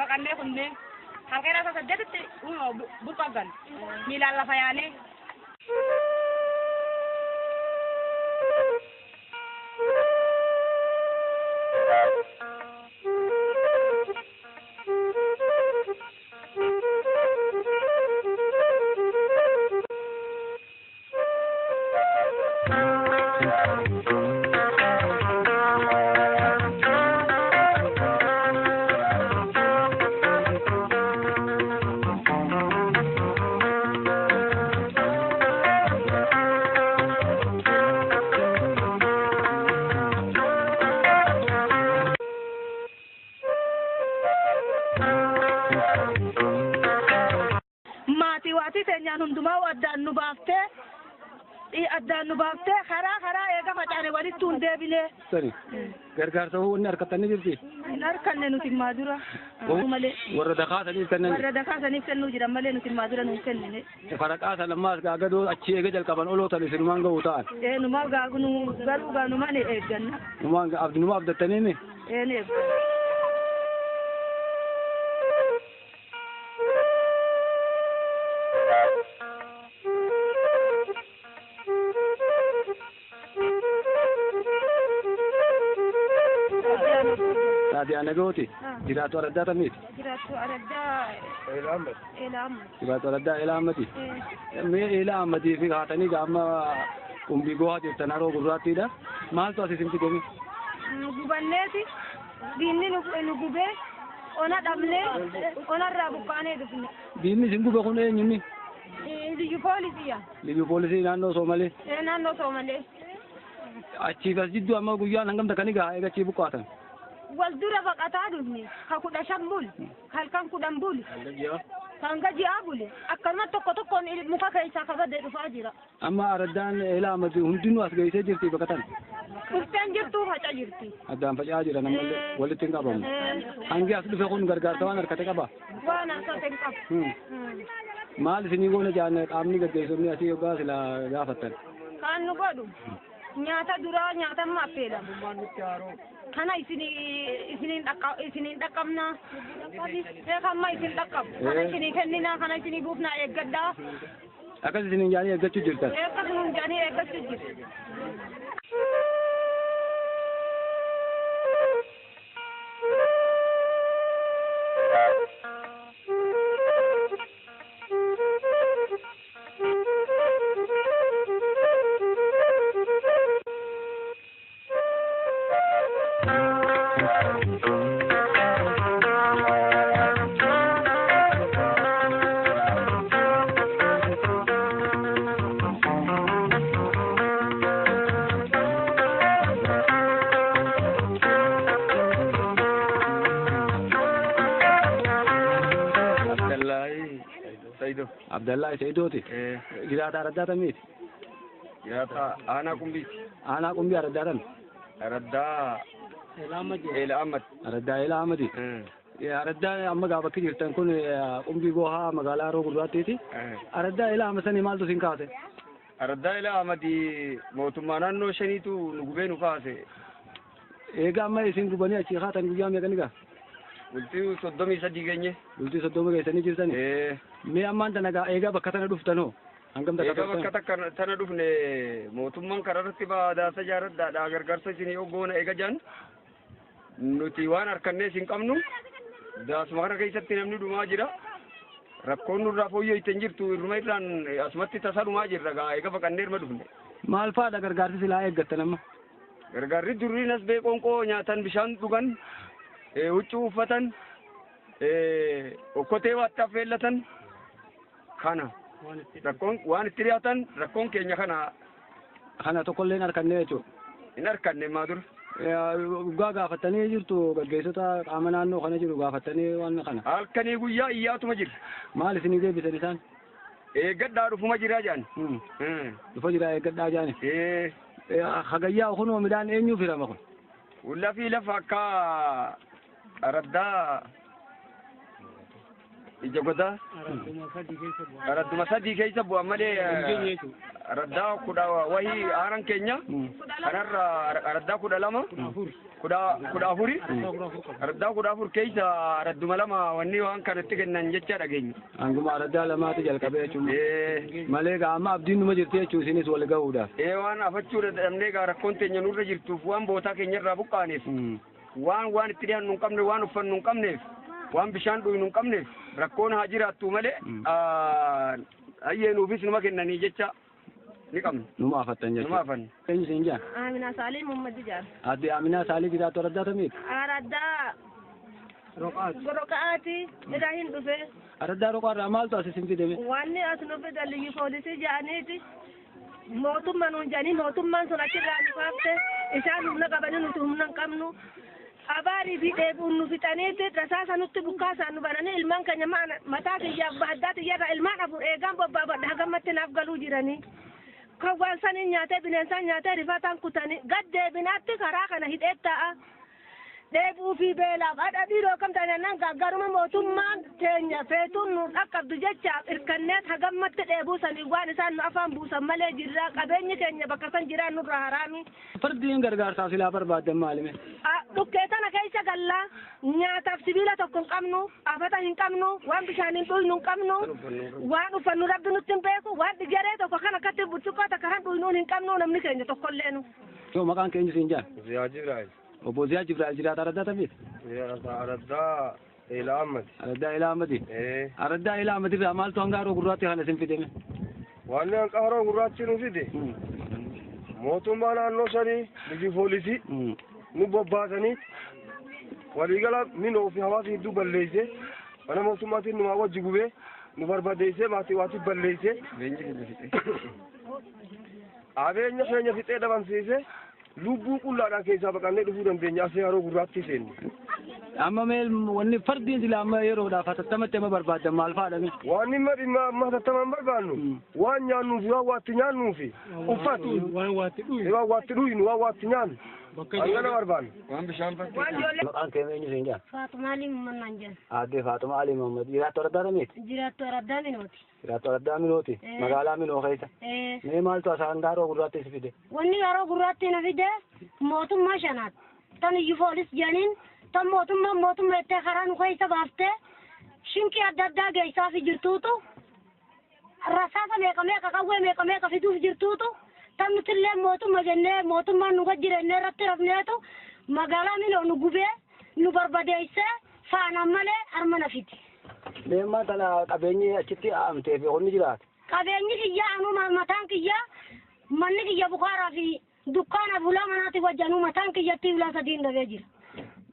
Baqannee kunnee halkan isaa 8tti burqa galle miilaan lafa yaanee. Maatii waatii teenyaan hundumaa addaan nu baaftee karaa eega facaane walitti hin deebine. Sani gargaarsa hoo inni harkattanii jirti? Hin harkanne nuti immaa dura. Malee. Warra dakaa saniif kennan. Warra dakaa saniif kennuu jiran malee nuti immaa dura nuun kennine. Faraqaa san ammaas gaagadoo achi eega jalqaban olootan isinumaan ga'u ta'an. Ee numaa gaagnu garuu gaanumaan eegganna. Numaan numa abdattaniini? Ee ni eegganna. Saadiyaa Nagooti. Jiraattu araddaa tamiiti? Jiraattu araddaa Eelaa. Jiraattu araddaa Eelaa Ammati. Mee Eelaa Ammatii fi haatanii gaama qumbii gohaa jirtan haroo gurraattiidha. Maaltu as isin fidame? Gubanneeti diinni nu gubee ona dhabnee onarraa buqqaanee dhufne. Diinni isin gube kun eenyunni? Liyyu poolisiya. Liyyu poolisii naannoo Soomalee. Naannoo Soomalee. Achiif as jidduu amma guyyaan hangam takkanii gahaa eega achii buqqaatan? Wal dura baqataa dhufne ka 15 bule halkan 10 bule hanga ji'aa bule akkanuma tokko tokkoon muka keessaa kabadee dhufaa jira. Amma araddaan Eelaa Ammati hundinuu as geessee jirti baqatan. Dhufteen jirtuu faca jirti. Addaan faca'aa jira namallee walitti hin qabamu. Hangi as dhufe kun gargaarsa waan harkate qaba. Waan harkate hin qabu. Maal isinii goona jaan qaamni gaggeessonni asii yoggaa sila gaafattan? Kan nu godhu nyaata duraa nyaata amma affeelamu. Kana isiniin dhaqqabna. Amma isin dhaqqabu. Kana isinii kennina kana isinii buufnaa eeggadhaa. Akkas isiniin jaanii eeggachuu jirtan. Akkas nuun jaanii eeggachuu jirtu. Abdallaa Saidooti. Jiraata araddaa tamiiti? Jiraata aanaa qumbiiti. Aanaa qumbii araddaa tami? Araddaa Eelaa Ammati. Araddaa Eelaa Ammati. Araddaa amma gaa bakki jirtan kun qumbii gohaa magaalaa Haroo Gurraattiiti. Araddaa Eelaa Amma sanii maaltu isin kaase? Araddaa Eelaa Ammati mootummaa naannoo shaniitu nu gubee nu kaase. Egaa amma isin gubanii achii kaatan guyyaa meeqa ni gaa? Bultii 33 geenye. Bultii 30 geessanii jirtani? Mee ammaan tana gaa eegaa bakka tana dhuftanoo? Hangam takka Egaa bakka takka tana dhufne mootummaan karaa irratti baadaasa jaaradhaadhaa gargaarsa isinii oggoona eega jaan nuti waan harkannees hin qabnu daasuma kana keessatti namni dhumaa jira. Rakkoon nurraa fooyya'ite hin jirtu irruma irraan asumatti tasa dhumaa jirra gaa eega baqannee irma dhufne. Maal fa'aadha gargaarsi silaa eeggattan amma? Gargaarri durriin as bee qoonqoo nyaatan bishaan dhugan huccuu uffatan okkotee waatti affeellatan kana rakkoon waan itti dhiyaatan rakkoon keenya kana. Kana tokkollee hin harkanne jechuudha. Hin harkanne maa dura. Dhugaa gaafattanii jirtu gaggeessota qaama naannoo kana jiru gaafattanii waan kana. Halkanii guyyaa iyyaatuma jira. Maal isinii deebisan isaan? Eeggadhaa dhufuma jira jaan. Dhufa jira eeggadhaa jaani. Hagayyaa kunoo midhaan eenyuuf hirama kun? Lafii lafa akka araddaa Ija godaa. Aradduma sadii keessa bu'an malee araddaa kudha wahii aanan keenya kanarra araddaa 12 14 araddaa 14 keessa aradduma lama wanni waan kanatti kennan jecha dhageenya. Hanguma araddaa lamaati jalqabee jechuudha. Malee gaa amma abdiin numa jirti jechuun isinis wal gahuudhaaf. Waan afachuu dadhabnee gaa rakkoon teenya nurra jirtuuf waan bootaa keenyarraa buqqaaneef waan itti dhiyaannu hin qabne waan uffannu hin qabneef waan bishaan dhugnu hin qabneef rakkoon haa jiraattu malee ayyeenuufis numa kennanii jecha ni qabna. Numa afattan jechuudha. Numa afanna. Eenyu siin jaan? Aminaa Saalii Muhammad Jaar. Adde Aminaa Saalii jiraattu araddaa tamiiti? Araddaa Roqaati irraa hin dhufe. Araddaa Roqaarraa maaltu as isin fide? Wanni as nu fide liyyu poolisii jedhaniiti. Mootummaa nuun jedhanii mootummaan sun achirraa nu kaafte isaan humna qabanii nuti humna hin qabnu. Abaarii fi dheebuun nu fixaniiti rasaasa nutti bukkaasaan nu bananii ilmaan keenya mataa kiyyaaf bahaddaa kiyyarraa ilmaan afur eegaan bobbaabadha hagammatti naaf galuu jiranii. Kan waan saniin nyaatee bineensaan nyaatee rifataan kutanii gad deebinaatti karaa kana hidhee taa'a. Dheebuu fi beelaaf hadha dhiiroo kam taanaan garuma mootummaan teenya feetuun nu dhaqqabdu jechaaf irkanneet hagammatti dheebuu sanii waan isaan nu afaan buusan malee jirraa qabeenyi keenya bakka san jiraan nurraa haraami. Fardiin gargaarsaa silaa barbaaddan maalime? Dhukkee tana keessa gallaa nyaataaf sibiila tokko hin qabnu afata hin qabnu waan bishaan hin dhuynu hin qabnu waan uffannu rabbi nutti hin beeku waan dhigaree tokko kan akkatti burcuqqoo takka kan dhuynuun hin qabnu namni keenya tokkolleenu. Yoo maqaan keenya siin jaan? Ziyaa Jibraayil. Obbo Ziyaa Jibraayil jiraata araddaa tamiiti? Araddaa Ilaa Ahmadi. Araddaa Ilaa Ahmadi? Araddaa Ilaa Ahmadi irraa maaltu hanga haroo gurraatti haala isin fideme? Wanni hanga haroo gurraatti nu fide mootummaa naannoo sanii liyyu poolisii nu bobbaasanii waliigala minoo fi hawaasa hedduu balleeyse mana mootummaatiin numaa wajji gubee nu barbadeeyse maatii waati balleeyse qabeenya keenya fixee dhabamsiise lubbuu qullaadhaan keessaa baqannee dhufuu dandeenya asii haroo gurraatti seenne. Amma mee wanni fardiin sila amma yeroodhaaf hatattamatti amma barbaaddan maal fa'aadhame? Waan dhimma dhimma amma hatattamaan barbaannu waan nyaannuufi waan waatti nyaannuufi uffatu waan waatti dhuynu waan waatti dhuynu waan waatti nyaannu hangana barbaannu. Waan bishaan Maqaan kee eenyu siin jaan? Faatuma Alii Muhammad naan jedhan. Aadde Faatuma Alii Muhammad jiraattu araddaa tamiiti? Jiraattu araddaa Minooti. Jiraattu araddaa Minooti. Magaalaa Minoo keessa. Mee maaltu as hanga haroo gurraatti si fide? Wanni haroo gurraatti na fide mootummaa shanaati. Tan iyyuu poolis jedhaniin tan mootummaa mootummaa ittee karaa nu keessa baaftee shinqii adda addaa geessaa fi jirtuutu rasaasa meeqa meeqa qawwee meeqa meeqa fiduuf jirtuutu tan nutillee mootummaa jennee mootummaan nu gajjirennee irratti rafneetu magaalaa Minoo nu gubee nu barbadeessee faanaan malee harma na fide. Deemaa tana qabeenyi achitti haamtee fi qonni jiraate. Qabeenyi kiyyaa anuma mataan kiyyaa manni kiyya bukaaraa fi dukkaana bulaa manaati wajjanuu mataan kiyyatti ulaa sadiin dhabee jira.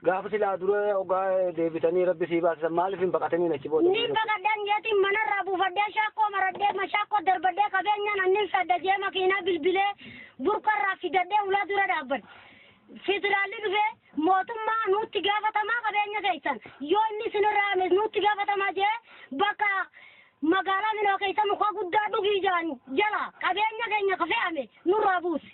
Gaafa silaa dura ogaa deebitanii rabbi sii baasisan maaliif hin baqatanii achi booda? Ni baqadhaan jeetiin manarraa buufadhee shaakkoo maradhee mashaakkoo darbadhee qabeenyaan annin fedha jee makiinaa bilbilee burqarraa fidadhee ulaa dura dhaabbadhe. Federaalli dhufee mootummaa nutti gaafatamaa qabeenya keessan yoo inni isinirraa hame nutti gaafatamaa jee bakka magaalaa Minoo keessa muka guddaa dhugii jiran jala qabeenya keenya ka fe'ame nurraa buuse.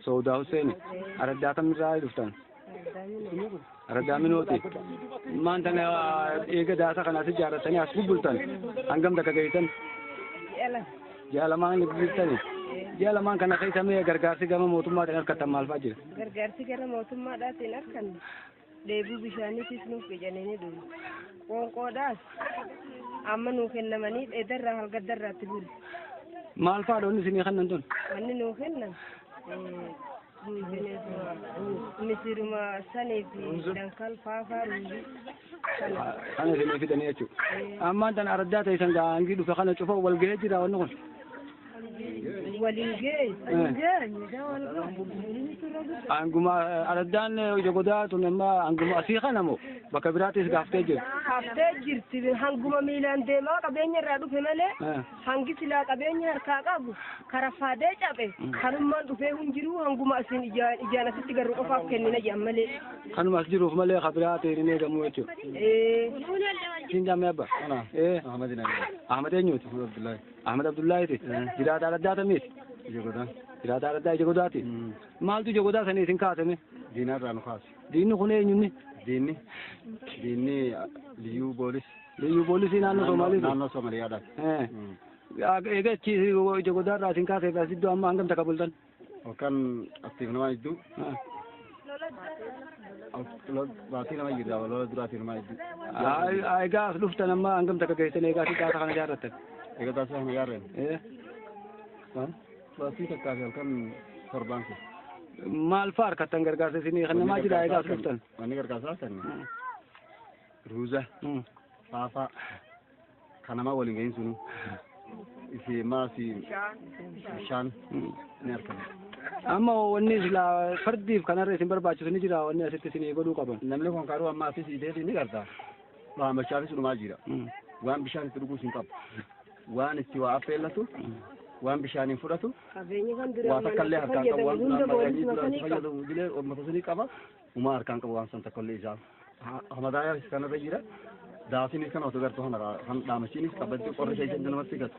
Saudaa Hussein araddaa kamirraa dhuftan? Araddaa Minooti. Maan tana eega daasa kanaas ijaarratanii as bubbultan hangam takka geessan? Ji'a lamaan bubbultani. Ji'a lamaan kana keessa mee gargaarsi gama mootummaatiin harkattan maal fa'aa jira? Gargaarsi gara mootummaadhaatiin harkanne dheebuu bishaaniitis nuuf qicanii dhufu. Qoonqoodhaas amma nuu kennamanii dheedarraa halgaddarraatti bulu. Maal fa'aa dhoonni isinii kennan tun? Wanni nuu kennan misiruma sanii fi dankal faafaa ruuzii kana isinii fidanii jechuudha. Ammaan tana araddaa ta'e san hangi dhufe kana cufa wal gahee jira wanni kun. Waliin geenye. Anguma araddaan ija godaa tun amma anguma asii kana moo bakka biraattis gaaftee jirti. Haftee jirti hanguma miilaan deemaa qabeenya irraa dhufe malee hangi silaa qabeenya harkaa qabu karafaadee cabe kanummaan dhufee hin jiru hanguma asin ijaan asitti garuu qofaaf kennina jedhan malee. Kanuma as jiruuf malee ka biraatiin hin eegamu jechuudha. Siin jaamme abba. Ahmad eenyuuti? Ahmad Abdullahiiti. Jiraata araddaa tamiiti? Jiraata araddaa ija godaati. Maaltu ija godaa sanii isin kaasame? Diinarraa nu kaase. Diinni kun eenyunni? Diinni liyyuu boolis. Liyyuu boolisii naannoo Somaaliiti? Naannoo Somaaliyaadha. Egaa achi ija godaarraa isin kaasee as iddoo amma hangam takka bultan? Halkan aktiif namaa jidduu. Baatii nama jirra lola duraatii namaa jidduu. Egaa as dhuftan amma hangam takka geessan egaa asi daasa kana jaarrattan? Egaa daasa kana jaarran? Baatii takkaa fi halkan torbaan kun. Maal fa'aa harkattan gargaarsa isinii kan namaa jira egaa as dhuftan? Wanni gargaarsa harkanne ruuza, faafaa, kan namaa waliin gahin sunu ifi maasi bishaan ni argama. Amma wanni silaa fardiif kanarra isin barbaachisu ni jira wanni asitti isinii godhuu qaban. Namni kun karuu amma asis ideetii ni garta. Dhaamachaanis dhumaa jira. Waan bishaan itti dhuguus hin qabu. Waan itti waa affeellatu waan bishaaniin fudhatu waa takka illee harkaan qabu waan duraan fayyadamu dilee uummata sunii qaba. Uumaa harkaan qabu waan san takka illee isaa. Hamadaayaa kanarra jira. Daasinis kan otoo gartuu kan dhaamachiinis qabatti qorri keessa namatti gatu.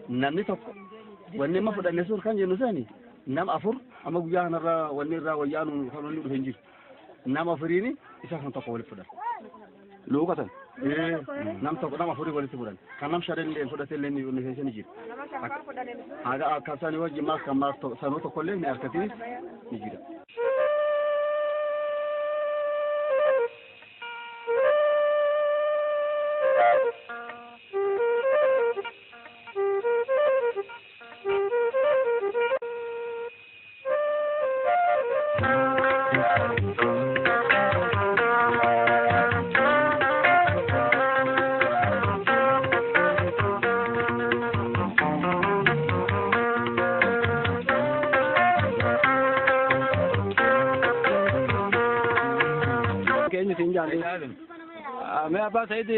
Namni tokko wanni amma fudhanne suur kan jennu sani nama afur amma guyyaa kanarraa wanni irraa wayyaa nu kan wanni dhufe hin jiru. Nama afuriini isa kan tokko walitti fudhan. Luuqatan. Nam tokko nama afurii walitti fudhan. Kan nam shadan illee fudhate illee ni keessa ni jiru. Haga akka isaanii wajjin maas kan maas sanuu tokko illee ni harkatiinis ni jira. Mee abbaa Sa'iid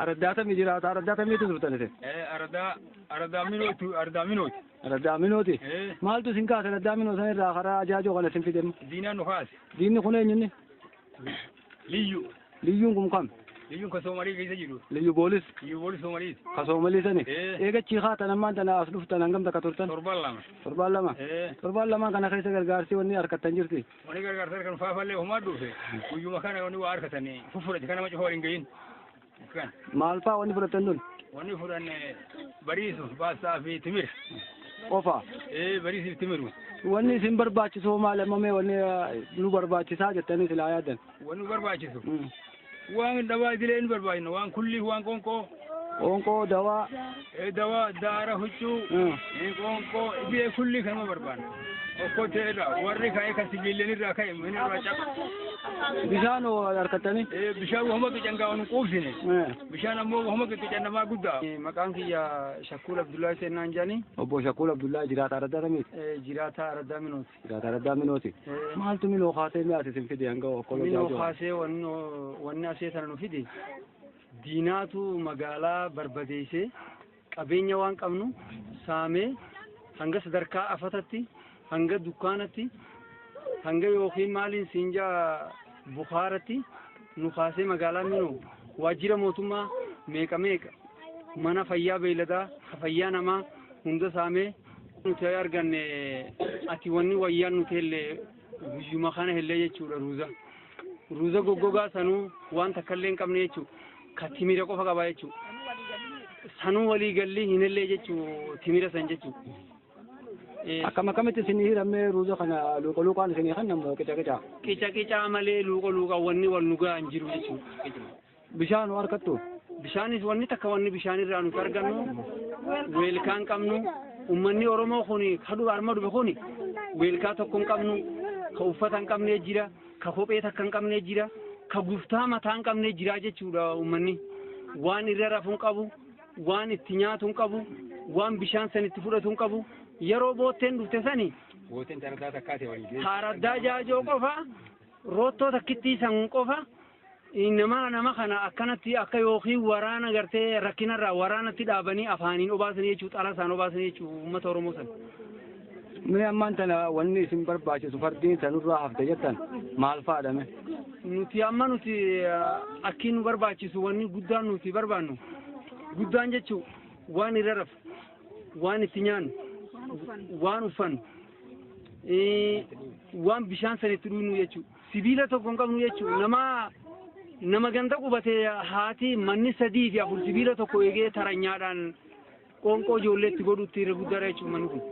araddaatami jiraata araddaatamiitu turtan isin? Araddaa minooti araddaa minooti. Araddaa minooti. Maaltu isin kaase araddaa minoo san irraa karaa ajaajoo kana isin fide? Diinaan nu kaase. Diinni kun eenyunni? Liyyu. Liyyuun kun kam? Liyyuun ka Soomalii keessa jiru. Liyyu boolis. Liyyu boolis Soomaliiti. Ka Soomalii sani? Eegachii haatan ammaan tana as dhuftan hangam takka turtan? 2 lama. 2 lama? 2 lama kana keessa gargaarsi wanni harkattan jirti? Wanni gargaarsa harkan faafallee homaa dhufe guyyuma kana wanni waa harkatanii fufudhate kana maca waliin gahin. Maal fa'aa wanni fudhatan tun? Wanni fudhanne bariisuuf baastaa fi timir. Qofa? Bariisuuf timiru. Wanni isin barbaachisu maal ammamee wanni nu barbaachisaa jettanii silaa yaadan? Wanni nu barbaachisu. Waan dawaa idilee nu barbaachisa waan kulli waan qoonqoo. Qoonqoo dawaa. Dawaa daara huccuu. Qoonqoo idilee kulli kanuma barbaanna. Okkotee irraa warri ka'ee kan sibiilleen irraa ka'e mana irraa caba. Bishaan harkattanii? Bishaan wahuma qicangaa waan quubsine. Bishaan ammoo wahuma qican namaa guddaa. Maqaan kiyya Shakkuul Abdullahi Seenaan jedhani. Obbo Shakkuul Abdullahi jiraata araddaa kamiiti? Jiraata araddaa minooti. Jiraata araddaa minooti. Maaltu minoo kaasee mi'aati isin fide hanga okkoloo jaajoo? Minoo kaasee wanni asee sana nu fide diinaatu magaalaa barbadeessee qabeenya waan qabnu saamee hanga sadarkaa afatatti hanga dukkaanatti hanga yookiin maaliin siinjaa bukaaratti nu kaasee magaalaa minoo waajjira mootummaa meeqa meeqa mana fayyaa beeyladaa fayyaa namaa hunda saamee nuti arganne ati wanni wayyaan nuti illee guyyuma kana illee jechuudha ruuza. Ruuza goggogaa sanuu waan takka illee hin qabne jechuudha. Ka timira qofa qabaa jechuudha. Sanuu walii galli hin illee jechuudha timira san jechuudha. Akkam akkamitti isin hiramee ruuza kana luuqa luuqaan isinii kan namoo qica qica? Qica qica malee luuqa luuqaan wanni wal nu gahaa hin jiru jechuudha. Bishaan harkattu? Bishaanis wanni takka wanni bishaan irraa nuti argannu weelkaa hin qabnu uummanni Oromoo kun kadhu arma dhufe kun weelkaa tokko hin qabnu ka uffata hin qabne jira ka kophee takka hin qabne jira ka guftaa mataa hin qabne jira jechuudha uummanni waan irra rafu hin qabu waan itti nyaatu hin qabu Waan bishaan sanitti fudhatu hin qabu. Yeroo bootteen dhufte sani Araddaa Jaajoo qofa, roottoo takkittii san qofa, nama kana akkanatti akka yookiin waraana gartee rakkinarraa waraanatti dhaabanii afaaniin obaasanii jechuudha, xala isaan obaasanii jechuudha uummata Oromoo sana. Mee ammaan tana wanni isin barbaachisu fardiin sanurraa hafte jettan maal fa'aadha mee? Nuti amma nuti akki nu barbaachisu, wanni guddaan nuti barbaannu guddaan jechuun waan irra rafu, waan itti nyaannu, waan uffannu, waan bishaan san itti dhugnu jechuudha. Sibiila tokko hin qabnu jechuudha. Nama ganda qubate haati manni 3 fi 4 sibiila tokko eegee taranyaadhaan qoonqoo ijoolleetti godhutti irra guddaadha jechuudha manni kun.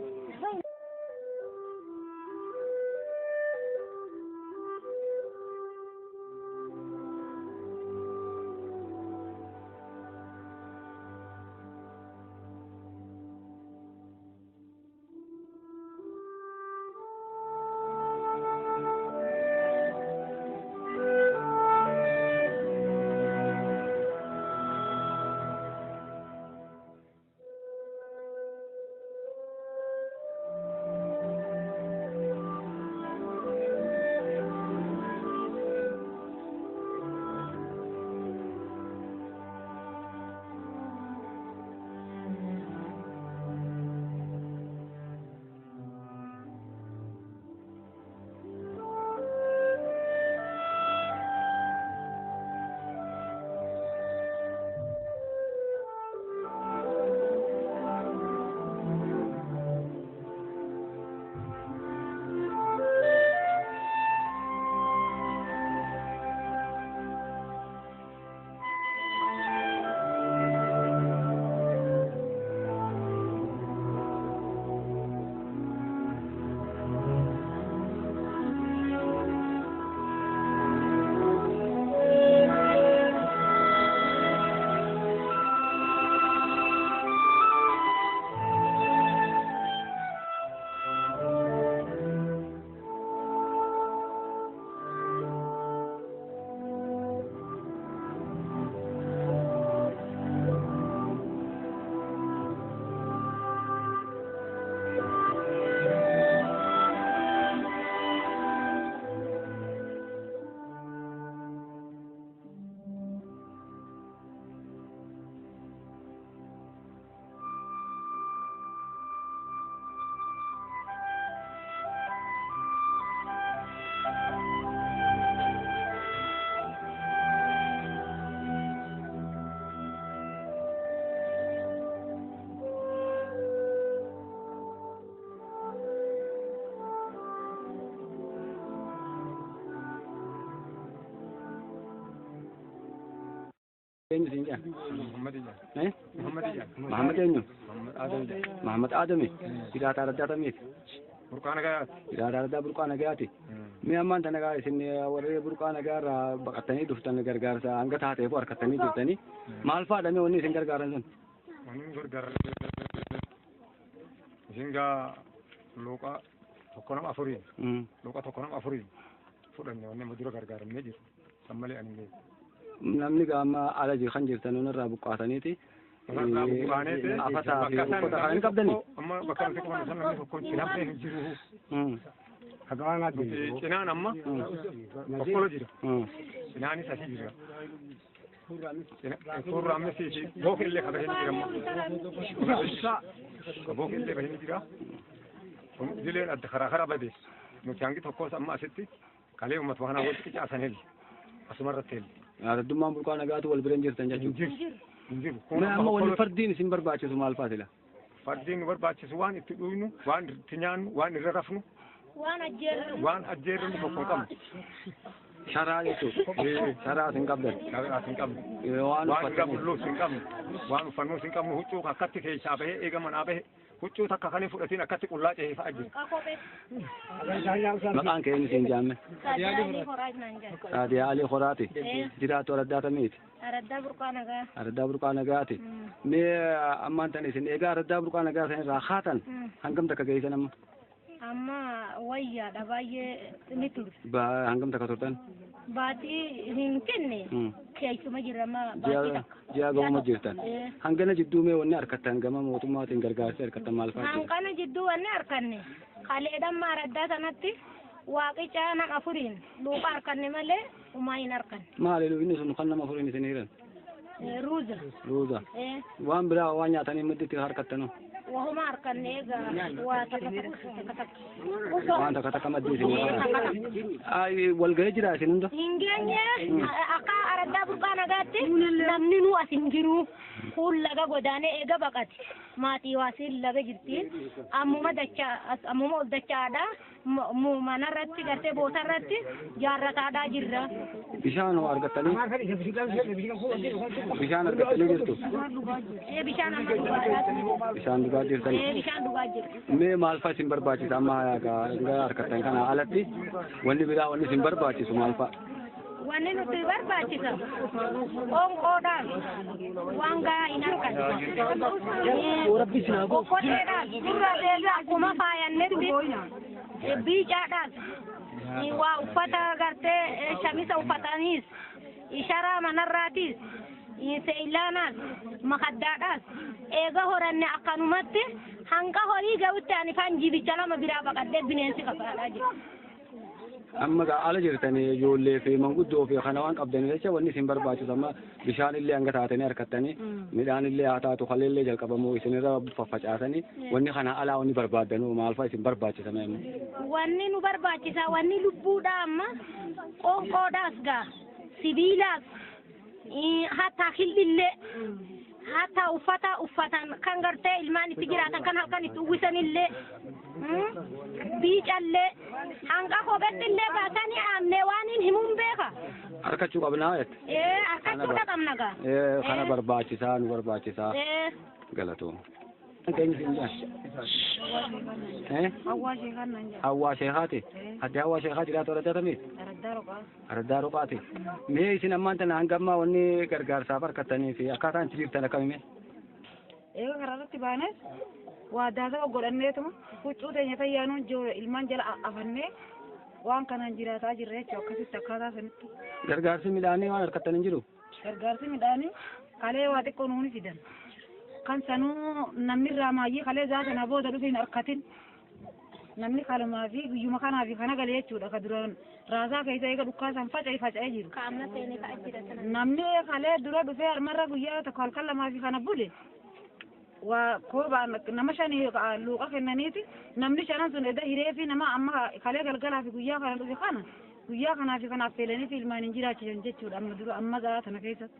Eenyu siin jedhan? Muhammad eenyu? Muhammad Adami. Jiraataa Araddaa kamiiti? Burqaa Nagayaati. Jiraataa Araddaa Burqaa Nagayaati. Mee ammaan tana gaa isin warri Burqaa Nagaa irraa baqattanii dhuftan gargaarsa hanga taateefu harkattanii jirtanii maal fa'aadha mee wanni isin gargaaran sun? Wanni nu gargaaran isin gaa luuqa 1 nama 4 luuqa 1 nama 4 fudhanne wanni amma dura gargaaramnee jiru san malee ani hin beeku. Namni gaama ala kan jirtan irraa buqqaataniiti. Afataa fi uffata kan hin qabdani. Amma bakka nuti qabannu san namni tokko cinaan hin jiru. Cinaan amma okkolo jira. Cinaanis asii jira. Furraamis bookillee kabajee jira amma. Bookillee bahee jira. Kun idileen adda karaa karaa bade. Nuti hangi tokkos amma asitti kalee uummata kanaa walitti qicaasan helli. Asumarratti helli. Araddummaan Burqaa Nagaatu wal bira hin jirtan jechuudha. Hin jiru. Mee amma wanni fardiin isin barbaachisu maal fa'a sila? Fardiin nu barbaachisu waan itti dhugnu, waan itti nyaannu, waan irra rafnu, waan ajjeerru tokko hin qabnu. Sharaa jechuudha. Sharaa hin qabdan. Sharaa hin qabnu. Waan Waan irra bulluus hin qabnu. Waan uffannuus hin qabnu. Huccuu akkatti keessaa bahee eega manaa bahee huccuu takka kan hin fudhatiin akkatti qullaa cehee fa'a jira. Maqaan kee eenyu siin jaamme? Saadiyaa Alii Horaati. Jiraattu Araddaa kamiiti? Araddaa Burqaa Nagaa. Araddaa Burqaa Nagaati. Mee ammaan tan isin egaa Araddaa Burqaa Nagaa san irraa haatan hangam takka geessan amma? Amma wayyaadha baay'ee ni turre. Hangam takka turtan? Baatii hin kenne keessuma jirra amma baatii takka. Ji'a gahuma jirtan. Hangana jidduu mee wanni harkattan gama mootummaatiin gargaarsa harkattan maal fa'aa? Hangana jidduu wanni harkanne kaleedhaan maaraddaa sanatti waaqicha nama afuriin luuqa harkanne malee homaa hin harkanne. Maali inni sun kan nama afuriin isin hiran? Ruuza. Ruuza. Waan biraa waan nyaatanii madditti harkattanu? Wahuma harkanne egaa waa takka takka. Waan takka takka maddii isin hiran. Walgahii jira isin hunda? Hin geenye akka araddaa burqaa nagaatti namni nu as hin jiru. Kun laga godaanee eega baqate. Maatii waasiin laga jirti. Ammuma dachaa ammuma ol dachaadha. Manarratti gartee bootarratti jaarrataadhaa jirra. Bishaan hoo argattanii? Bishaan argattanii jirtu? Bishaan amma dhugaadhaa. Bishaan dhugaa jirtanii? Bishaan dhugaa jirra. Mee maal fa'a isin barbaachisa amma harkattan kana alatti wanni biraa wanni isin barbaachisu maal fa'a? Wanni nuti barbaachisa qoonqoodhaan waan gahaa hin arganne. Okkoteedhaan akkuma faayannetti biicaadhaan waa uffata gartee shamisa uffataniis isharaa manarraatiis seellaanaas makaddaadhaas eega horanne akkanumatti hanga horii ga'utti ani faan jibicha lama biraa baqadhee bineensi qabaadhaa jira. Amma ala jirtanii ijoollee fi manguddoo fi kana waan qabdanii jecha wanni isin barbaachisu amma bishaan illee hanga taatanii harkattanii midhaan illee haa taatu kalee illee jalqabamuu isinirra faffacaasanii wanni kana alaa wanni barbaaddanuu maal fa'a isin barbaachisa mee? Wanni nu barbaachisa wanni lubbuudha amma qoonqoodhaas gaa sibiilaas hatta kilbillee hatta uffata uffatan kan gartee ilmaan itti jiraatan kan halkan itti uwwisanillee biicallee hanga kopheettillee baasanii aamnee waan hin himuun beeka. Harkachuu qabnaa jette. Harkachuu qabna gaa. Kana barbaachisaa nu barbaachisaa. Galatooma. Hawwaa Sheekaa naan jedha. Hawwaa Sheekaati. Adde Hawwaa Sheekaa jiraatu araddaa tamiiti? Araddaa Roqaa. Araddaa Roqaati. Mee isin ammaan tana hanga ammaa wanni gargaarsaaf harkattanii fi akkaataan itti jirtan akkamii? Eega karaarratti baanes waa daasa godhanneetuma huccuu teenya fayyaanuun ilmaan jala afannee waan kanaan jiraataa jirra jechuudha akkasitti akkaataa sanitti. Gargaarsi midhaanii waan harkattan hin jiru? Gargaarsi midhaanii kalee waa xiqqoo nuuni fidan. Kan sanuu namni irraa maayyee kalee zaa sana booda dhufe hin harkatin. Namni kalumaa fi guyyuma kanaa fi kana galee jechuudha ka duraan raasaa keessa eega dhukkaasan faca'ee faca'ee jiru. Namni kalee dura dhufee harmarra guyyaa tokko halkan lamaa fi kana bule. Waa koobaan nama shanii luuqa kennaniiti namni shanan sun eda hiree fi nama amma kalee galgalaa fi guyyaa kana dhufe kana guyyaa kanaa fi kanaaf feelanii fi ilmaan hin jiraachisan jechuudha amma dura amma za'a tana keessatti.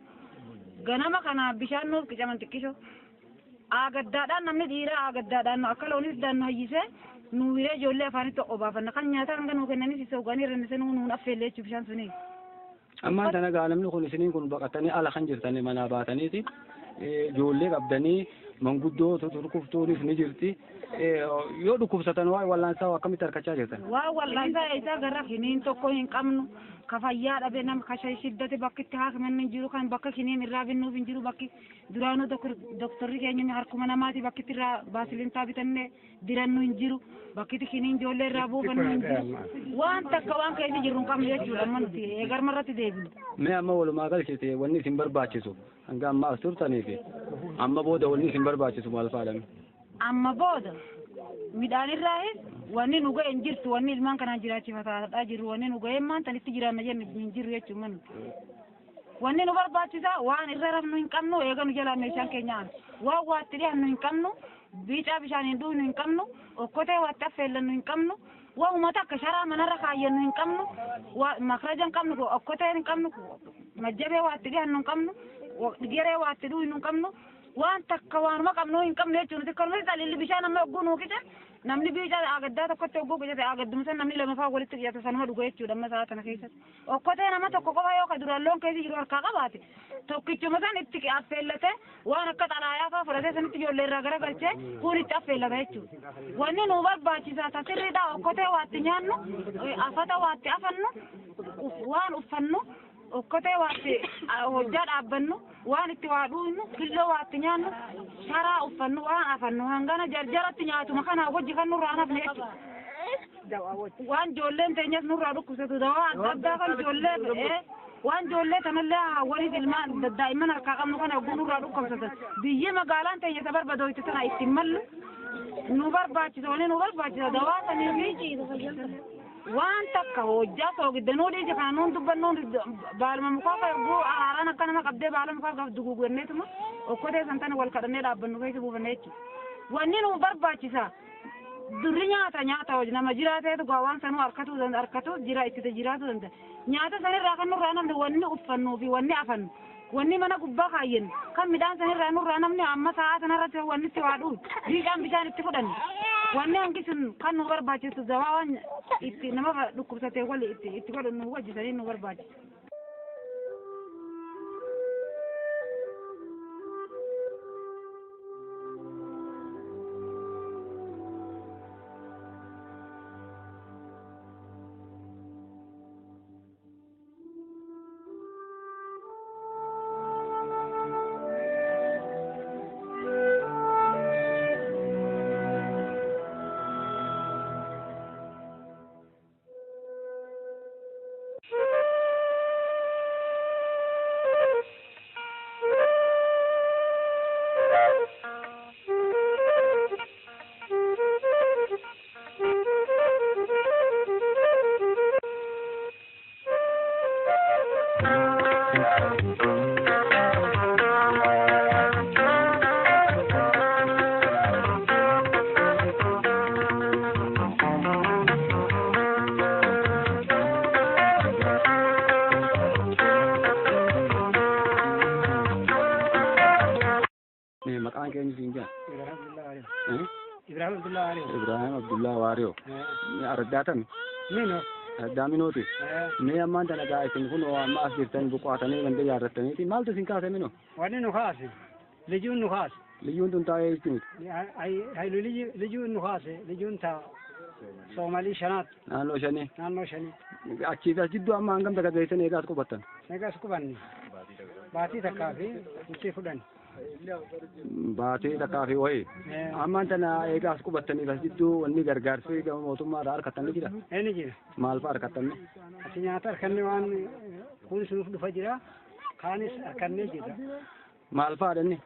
Ganama kana bishaan nuuf qicaman xiqqisho. Agaddaadhaan namni dhiiraa agaddaadhaan akka loonis daannu hayyisee nu hiree ijoollee afaanitti obaafanna kan nyaata hanga nuu kennanis isa hoganii irra nuun affeellee jechuudha bishaan suni. Ammaan tana gaa namni kun isiniin kun baqatanii ala kan jirtanii manaa baataniiti ijoollee qabdanii manguddoo dhukkubtuunis ni jirti. Yoo dhukkubsatan waa wallaansaa akkamitti harkachaa jirtan? Waa wallaansaa isaa gara kiniin tokko hin qabnu ka fayyaa dhabe nama ka shiddate bakki itti haakimanni hin jiru kan bakka kiniin irraa binnuuf hin jiru bakki duraanuu doktorri keenya harkuma namaati bakki itti irraa baasilintaa bitannee dirannu hin jiru bakki itti kiniin ijoollee irraa buufannu hin jiru waan takka waan keessa jirru hin qabnu jechuudha amma nuti eegarma irratti deebinu. Mee amma walumaa galchite wanni isin barbaachisu hanga amma as turtanii fi amma booda wanni isin barbaachisu maal fa'aadha? Amma booda midhaan irraayis wanni nu ga'e hin jirtu wanni ilmaan kanaan jiraachifataadhaa jirru wanni nu ga'e maanta itti jiraanna jenne hin jirru jechuun manu. Wanni nu barbaachisa waan irra rafnu hin qabnu eega nu jalaa meeshaan keenya aanu waan waatti dhiyaannu hin qabnu biicaa bishaan hin dhuugnu hin qabnu okkotee waatti affeellannu hin qabnu waa uummata akka sharaa manarra kaayyannu hin qabnu waa makraja hin qabnu okkotee hin qabnu majjabee waatti dhiyaannu hin qabnu geree waatti dhuugnu hin qabnu. Waan takka waanuma qabnu hin qabne jechuun nuti kanuma xalilli bishaan amma hogguu nuu qican namni biicaa agaddaa tokkotti hogguu qicate agadduma san namni lama fa'aa walitti qicate sanuma dhuga jechuudha amma sa'a tana keessatti. Okkotee nama tokko qofa yoo ka duraan loon keessa jiru harkaa qabaate tokkichuma san itti affeellate waan akka xalaayaa fa'aa fudhatee sanitti ijoollee irraa garagalchee kun itti affeellata jechuudha. Wanni nu barbaachisaa sirriidha okkotee waatti nyaannu afata waatti afannu waan uffannu okkotee waatti hojjaa dhaabbannu waan itti waa dhuunnu killoo waatti nyaannu sharaa uffannu waan afannu hangana jarjaratti nyaatuma kanaa wajji kan nurraa hafne jechuudha. Waan ijoolleen teenyas nurraa dhukkubsatu dawaa adda addaa kan ijoollee waan ijoollee tanallee hawwaniif ilmaan daa'imman harkaa qabnu kana hogguu nurraa dhukkubsatan biyyi magaalaan teenya isa barbadooyte tana ittiin mallu nu barbaachisa wani nu barbaachisa dawaa sanii fi waan takka hojjaa soogidda nuu dhiise kana nuun dubbannuun baaluma mukaa ka hogguu araaraan akka nama qabdee baala mukaa gaaf duguugganneetuma okkotee san tana wal kadhannee dhaabbannu keessa buufanne jechuudha. Wanni nu barbaachisa durri nyaata nyaata hojii nama jiraateetu gaa waan sanuu harkatu harkatu jira itti jiraatu danda'a. Nyaata sanirraa kan nurraa namni wanni uffannuu fi wanni afannu wanni mana gubbaa kaayyennu kan midhaan sanirraa nurraa namni amma sa'a sanarratti wanni itti waa dhuun biidhaan bishaan itti fudhannu wanni hangi sun kan nu barbaachisu dawaa waan itti nama dhukkubsatee wali itti itti godhu nu wajjisanii nu barbaachisa. Maqaan keenya siin jaa? Ibrahim Abdullah Wario. Ibrahim Abdullah Wario. Araddaa tami? Mino. Araddaa minooti. Mee ammaan tana gaa isin kun amma as jirtan buqaatanii ganda ijaarrattaniiti maaltu isin kaase mino? Wanni nu kaase lijuun nu kaase. Liyyuun tun taa'ee jechuuti. Hayilu lijuun nu kaase lijuun taa Soomalii shanaat. Naannoo shanii. Naannoo shanii. Achiif as jidduu amma hangam takka geessan eegaa as qubattan? Eegaa as qubanne. Baatii takkaa fi bultii fudhanne. Baatee takkaa fi wayii. Ammaan tana eegaa as qubattaniif as jidduu wanni gargaarsi gama mootummaadhaa harkattanii jira. Inni jira. Maal fa'a harkattanni? Asi nyaata harkanne waan kunis nuuf dhufa jira. Kaanis harkannee jira. Maal fa'a dhanni?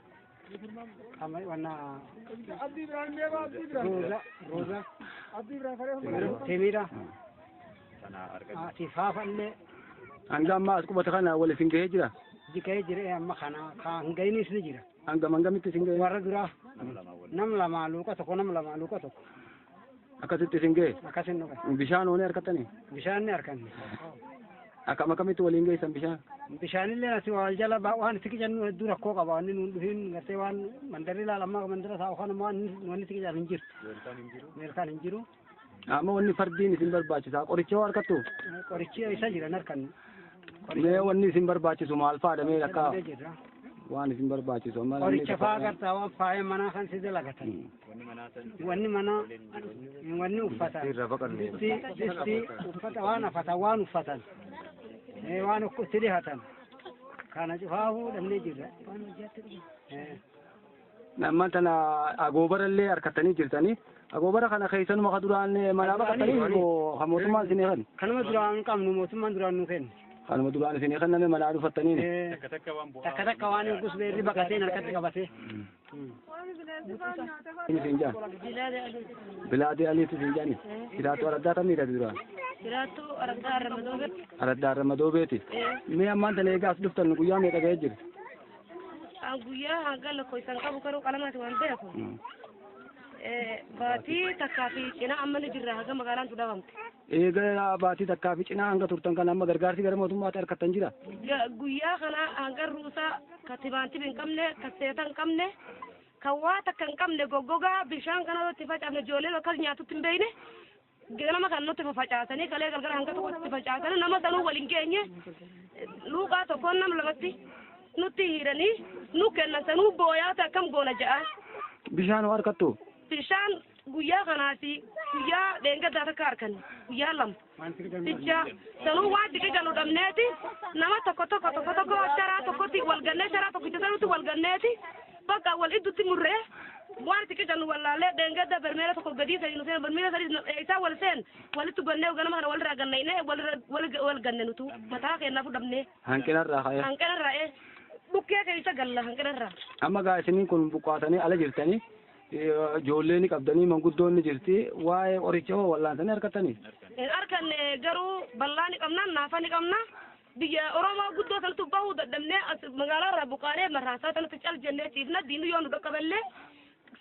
Wanna ruuza ruuza timira tifaafa illee. Hanga ammaa as qubata kana wal isin gahee jira? Gahee jira amma kana kan gahinis ni jira. Hangam hangamitti isin gahee? Warra duraa nam lama luuqa tokko nam lama luuqa tokko. Akkasitti isin gahee? Akkasin nu gahe. Bishaan hoonee harkattanii? Bishaan ni harkanne. Akkam akkamitti waliin geessan bishaan? Bishaanillee asi wal jala waan itti qicannu hedduu rakkoo qaba. Wanni nuun dhufiin gartee waan mandarri ilaalamaa mandara taa'u kan waan wanni itti qican hin jirtu. Meelkaan hin jiru. Amma wanni fardiin isin barbaachisaa qoricha hoo harkattu? Qorichi isa jira hin harkannu. Mee wanni isin barbaachisu maal fa'aadha mee lakkaa? Waan isin barbaachisu amma Qoricha fa'aa gartaa waan faaya manaa kan si dalagatan. Wanni manaa wanni uffatan. Distii uffata waan afatan waan uffatan. Waan itti dhihatan. Kana cufaa fuudhannee jirra. Amma tana agoobara illee harkattanii jirtanii. Agoobara kana keessanuma ka duraan manaa baqatanii moo ka mootummaan isinii kennu? Kanuma duraan qabnu mootummaan duraan nu kenne. Kanuma duraan isinii kenname manaa dhufattaniini. Takka takka waan hin gusne irri baqatee harkatti qabatee. Isin jaan? Bilaadee Aliitu isin jaani? Jiraattu araddaa kamiidha duraan? Jiraattu araddaa Arramadoobe. Araddaa Arramadoobeeti. Mee ammaan tana egaa as dhuftan guyyaa meeqa ga'ee jira? Guyyaa hanga lakkoofsan qabu garuu qalamaati waan beeku. Baatii takkaa fi cinaa amma ni jirra haga magaalaan tu dhabamte. Egaa baatii takkaa fi cinaa hanga turtan kana amma gargaarsi gara mootummaatti harkattan jira? Guyyaa kana hanga ruusaa ka timaantima hin qabne ka seeta hin qabne kan waa takka hin qabne goggogaa bishaan kana itti facaafne ijoolleen akkas nyaatutti hin beekne ganama kan nutti facaasanii kalee galgala hanga tokko itti facaasanii nama sanuu waliin geenye luuqaa tokkoon nama lamatti nutti hiiranii nu kennan sanuu booyaata akkam goona ja'a. Bishaan hoo harkattu? Bishaan guyyaa kanaa fi guyyaa dheengaddaa takka harkanne guyyaa lama. Ija sanuu waan diqi galu dhabneeti nama tokko tokko tokko tokko sharaa tokkotti wal gannee sharaa tokkicha sanuutti wal ganneeti bakka wal iddutti murree Waan itti qicannu wallaallee dheengadda barmeela tokko gadii sadi nu seen barmeela sadi isaa wal seen walitti gannee ganama kana walirraa gannaynee walirra wal ganne nutu mataa keenyaa fudhamnee. Hanqinarraa ka'ee. Hanqinarraa dhukkee keessa galla hanqinarraa. Amma gaa isiniin kun buqqaatanii ala jirtanii ijoollee ni qabdanii manguddoon ni jirti waa'ee qoricha hoo wallaansanii harkattanii. Harkanne garuu bal'aa ni qabna naafa ni qabna biyya Oromoo guddoo sanatti bahuu dadhabnee magaalaa irraa buqqaanee marraasaa sanatti cal jennee ciifna diinni yoo nu dhaqqaballee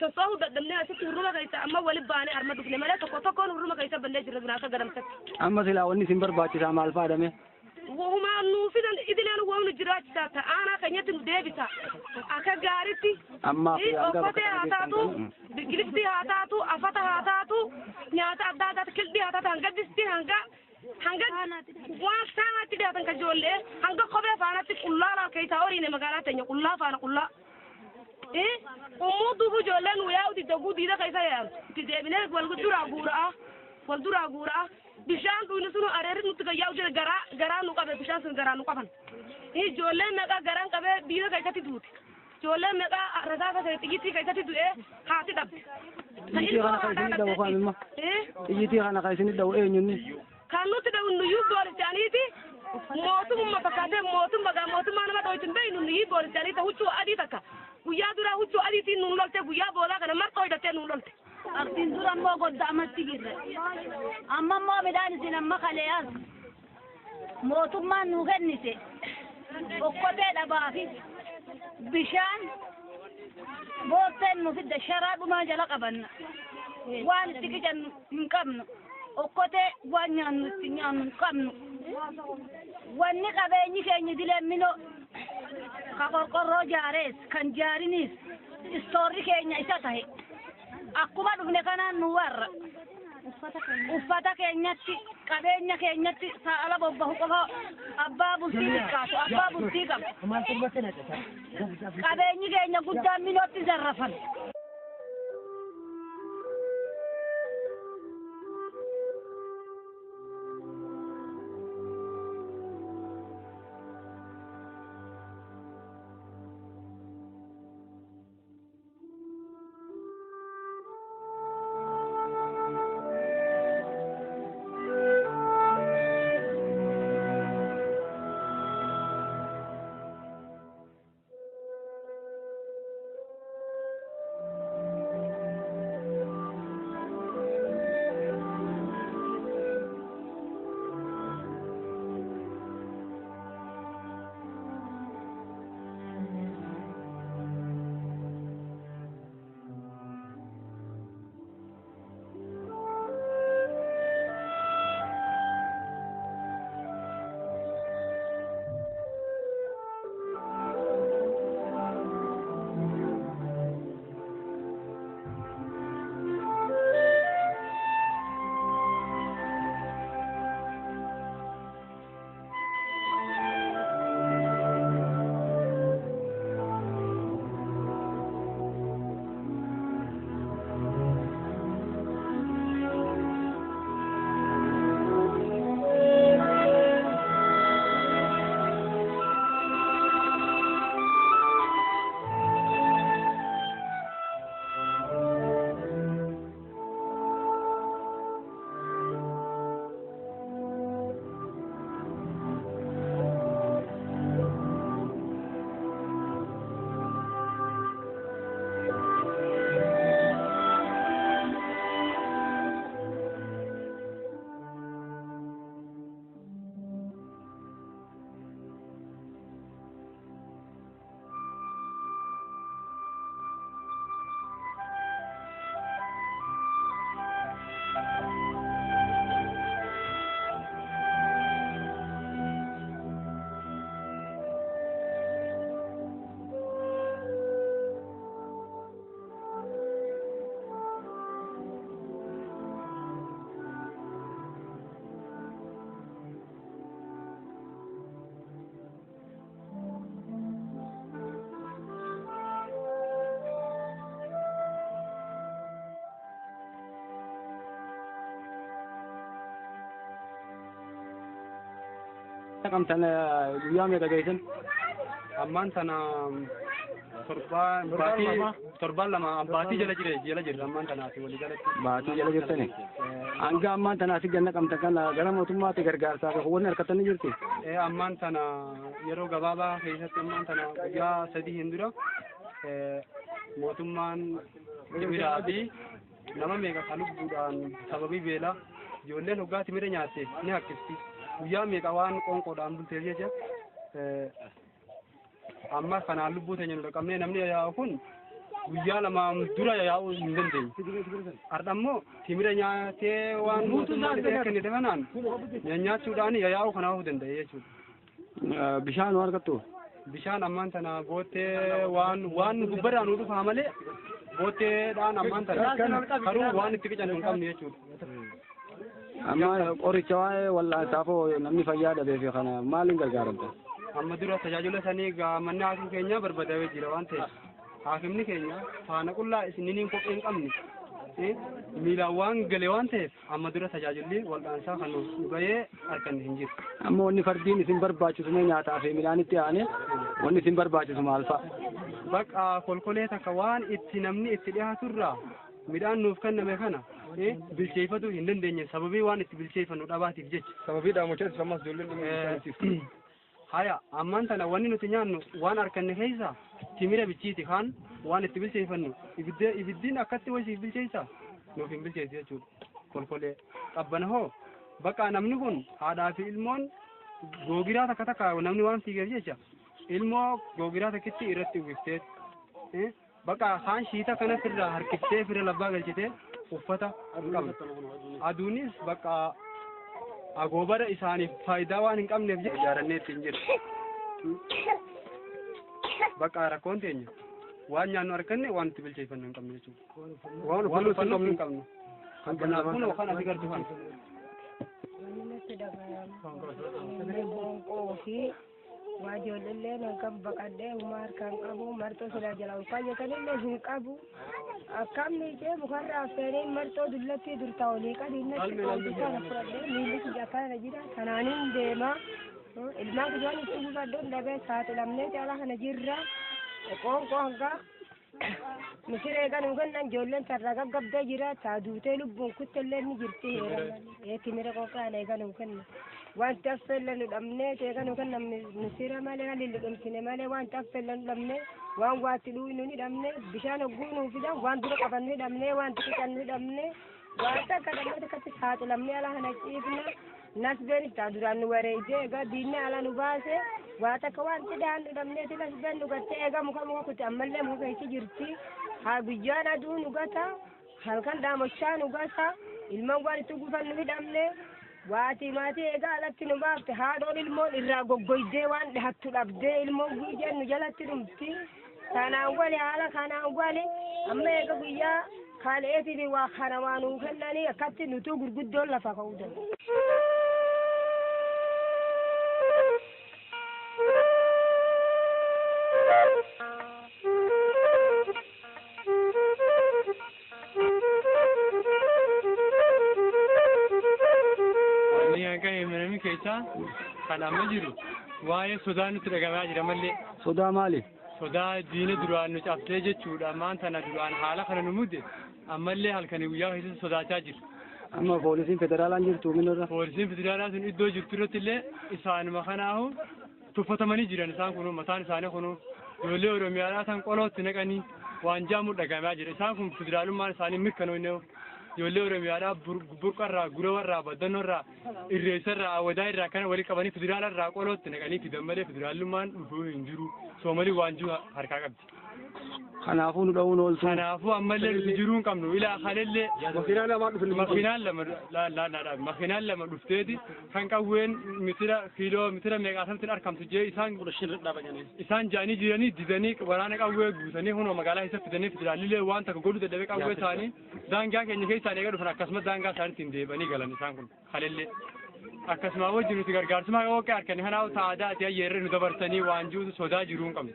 sossoohuu dadhabnee asitti hurruma keessa amma wali baanee arma dhufne malee tokko tokkoon hurruma keessa bannee jirra binaa akka gadamsatti. Amma silaa wanni isin barbaachisaa maal faadhame? Wahumaa nuu fidan idileen waan nu jiraachisaa ta'aanaa keenyatti nu deebisa akka gaariitti. Amma okkotee haa taatu, biqiliftii haa taatu, afata haa taatu, nyaata adda addaati kildii haa taatu hanga distii hanga hanga waan saanaatti dhiyaatan kan ijoollee hanga kophee faanatti qullaa laal keessaa horiine magaalaa teenya qullaa faana qullaa. Ummuu duubu ijoolleen nu yaa'u didda diida keessa yaa'u itti deebinee wal duraa guura'a wal duraa guura'a bishaan dhuyni sun areerri nutti gayyaa'u jira garaa garaa nu qabe bishaan sun garaa nu qaban ijoolleen meeqa garaan qabee diida keessatti duute ijoolleen meeqa rasaasa xiyyitii keessatti du'ee haati dhabde. Xiyyitii kana kan isinii dha'u kan immoo xiyyitii kana kan isinii dha'u eenyunni. Kan nutti dha'u nuyyuu boolichaaniiti mootummaa fakkaatee mootummaa mootummaa nama dha'u ittiin beeynu nuyyuu boolichaaniiti huccuu adii takka. Guyyaa duraa huccuu adiitiin nuun lolte guyyaa boolaa kana marxoo hidhattee nuun lolte. Artiin dura immoo godda amatti jirre. Amma immoo midhaan isin amma kalee as mootummaan nuu kennite okkotee dhabaa fi bishaan boolteen nu fidde sharaa dhumaa jala qabanna. Waan itti qicannu hin qabnu. Okkotee waan nyaannu itti nyaannu hin qabnu. Wanni qabeenyi keenya dileen minoo ka qorqorroo jaarees kan jaariniis istoorri keenya isa tahe akkuma dhufne kanaan nu warra uffata keenyatti qabeenya keenyatti saala bobbahu qofa abbaa bultii xiqqaatu abbaa bultii qaba qabeenyi keenya guddaan minootti zarrafan. Kam tana guyyaa meeqa geessan? Ammaan tana Torbaan lama baatii jala jire jala jirra ammaan tanaaf walii galatti. Baatii jala jirtani. Hanga ammaan tanaaf ganna qabdan kana gara mootummaatti gargaarsaaf wanni harkattanii jirti. Ammaan tana yeroo gabaabaa keessatti ammaan tana guyyaa 3 hin dura mootummaan timiraa fi nama meeqa kan lubbuudhaan sababii beelaa ijoolleen hoggaa timira nyaatte ni hakkisti. Guyyaa meeqa waan qoonqoodhaan bulteef jecha amma kanaan lubbuu teenya nu dhaqqabnee namni yaa'u kun guyyaa lamaan dura yaa'uu hin dandeenye. Har'a immoo timira nyaatee waan mootummaan kennite kanaan nyaachuudhaan yaa'uu kanaafuu danda'e jechuudha. Bishaan waan argattu? Bishaan ammaan tana boottee waan gubbarraa nu dhufaa malee bootteedhaan ammaan tana karuu waan itti qicannu hin qabnu jechuudha. Amma qoricha waa'ee wal'aansaafoo namni fayyaa dhabeef kana maaliin gargaaramta? Amma dura tajaajila sanii manni haakima keenya barbadaa'ee jira waan ta'eef haakimni keenya faana qullaa isiniin kophee hin qabne miilaan waan gale waan ta'eef amma dura tajaajilli wal'aansaa kan nuuf gahee arganne hin jiru. Amma wanni fardiin isin barbaachisu mee nyaataa fi midhaanitti aane wanni isin barbaachisu maal fa'a? Baqa kolkolee takka waan itti namni itti dhiyaaturraa midhaan nuuf kenname kana bilcheeffatu hin dandeenye sababii waan itti bilcheeffannu dhabaatiif jecha. Sababii dhaamochaatiif ammas ijoolleen dhimma. Haya ammaan tana wanni nuti nyaannu waan arganne keessa timira bichiiti kaan waan itti bilcheeffannu ibiddiin akkatti wayisiif bilcheessa nuuf hin bilcheessu jechuudha. Kolkolee qabbana hoo bakka namni kun haadhaa fi ilmoon googiraa takka takka namni waan fiigeef jecha ilmoo googiraa takkitti irratti uwwiftee bakka kaan shiita kana firraa harkiftee fira labbaa galchitee uffata qabna. Aduunis bakka agoobara isaaniif faayidaa waan hin qabneef jecha ijaarannee ittiin jirra. Bakka rakkoon teenya waan nyaannu arganne waan itti bilcheeffannu hin qabnu jechuudha. Waan uffannu hin qabnu. Kanaaf kun kan asii gartuu kana. Waa ijoollee kan baqadhee uumaa harkaan qabu marxoo silaa jala ol kaayyatanillee hin qabu. Akkam miicee mukarraa affeeree marxoo dullatti durtaa olii qadiinatti qooddu kana fudhadhee miilli kiyya akkana jira kanaanin deema. Ilmaan kiyyaan itti gufadheen dhabee saaxilamnee caalaa kana jirra. Qoonqoo hanga misiree kan hin kennan ijoolleen sarara gaggabdee jira taa duutee lubbuun kuttellee ni jirti heera timira qoqqaan eegan hin kennan. Wanti affeella nu dhabnee eegan hin kennan misira malee haalli liqimsine malee wanti affeella nu dhabnee waan waatti dhuunnu ni dhabnee bishaan hogguu nuu fidan waan dura qabannu ni dhabnee wanti qicannu ni dhabnee wanta akka dhabnee akkatti saaxilamnee alaa kana ciifna nasbeen itti duraan nu wareegdee egaa diinni ala nu baase waa takka wanti dhahan nu dhabneeti nasbeen nu gattee egaa muka muka kuti ammallee muka keessa jirti haa guyyaan aduu nu gata halkan dhaamochaa nu gata ilmaan waan itti gufannu ni dhabne waati maatii egaa alatti nu baafte haadhoon ilmoon irraa goggoydee waan dhahattu dhabdee ilmoon guyyaan nu jalatti dhumti kanaan wali haala kanaan wali amma eega guyyaa kaaleetiin waa kana waa nuu kennanii akkatti nutuu gurguddoon lafa ka'uu danda'u. Kan amma jiru waa'ee sodaa nutti dhagahaa jira malee. Sodaa maali? Sodaa diina duraan nu cabsee jechuudha. Ammaan tana duraan haala kana nu mudde ammallee halkanii guyyaa keessatti sodaachaa jiru. Amma poolisiin federaalaan jirtu minirra. Poolisiin federaalaa sun iddoo jirtu irratti illee isaanuma kanaahu tuffatamanii jiran isaan kun mataan isaanii kun ijoollee Oromiyaadhaa san qolootti naqanii waan jaamu dhagahamaa jira. Isaan kun federaalummaan isaanii mirkanoofne ijoollee Oromiyaadhaa burqarraa, gurawarraa, baddannoorraa, irreessarraa, awwadaa irraa kana walii qabanii federaalarraa qolootti naqanii fidan malee federaalummaan dhufuu hin jiru. Soomalii waan jiru harkaa qabdi. Kanaafuu nu dha'uun ooltu. Kanaafuu ammallee nuti jiruu hin qabnu. Ilaa kanallee Makiinaan lama dhufne. Makiinaan lama makiinaan lama dhufteeti kan qawween mitira kiiloo mitira meeqaatamtiin argamtu jee isaan ja'anii jiranii didanii waraana qawwee guutanii hunoo magaalaa keessa fidanii federaalillee waan takka godhu dadhabee qawwee isaanii daangaa keenya keessaan eega dhufan akkasumas daangaa isaaniitiin deebanii galan isaan kun kanallee. Akkasuma wajjin nuti gargaarsuma hooqee harkanii kanaaf sa'aadaa ati ayyeerre nu dabarsanii waan jirutu sodaa jiruu hin qabnu.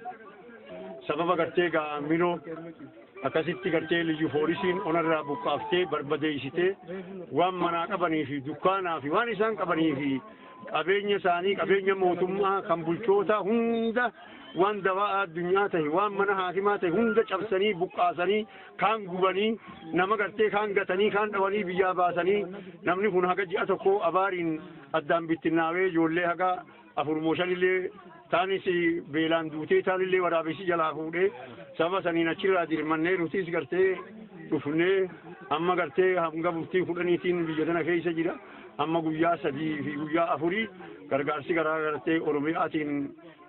Sababa gartee gaa minoo Akkasitti gartee liyyu poolisiin onarraa buqqaaftee barbadeessitee waan manaa qabanii fi dukkaanaa fi waan isaan qabanii fi qabeenya isaanii, qabeenya mootummaa kan bulchoota hunda, waan dawaa addunyaa ta'e, waan mana haakimaa ta'e hunda cabsanii buqqaasanii, kaan gubanii, nama gartee kaan gatanii, kaan dhawanii biyyaa baasanii. Namni kun haga ji'a tokko abaariin addaan bittinnaawee, ijoollee haga afurmoo shanillee taanis beelaan duutee, taanillee waraabessi jalaa fuudhee. Sababa saniin achirraa dirmannee nutis gartee dhufnee amma gartee hanga bultii 10tiin biyya tana keessa jira. Amma guyyaa 3 fi guyyaa 4 gargaarsi garaa gartee Oromiyaatiin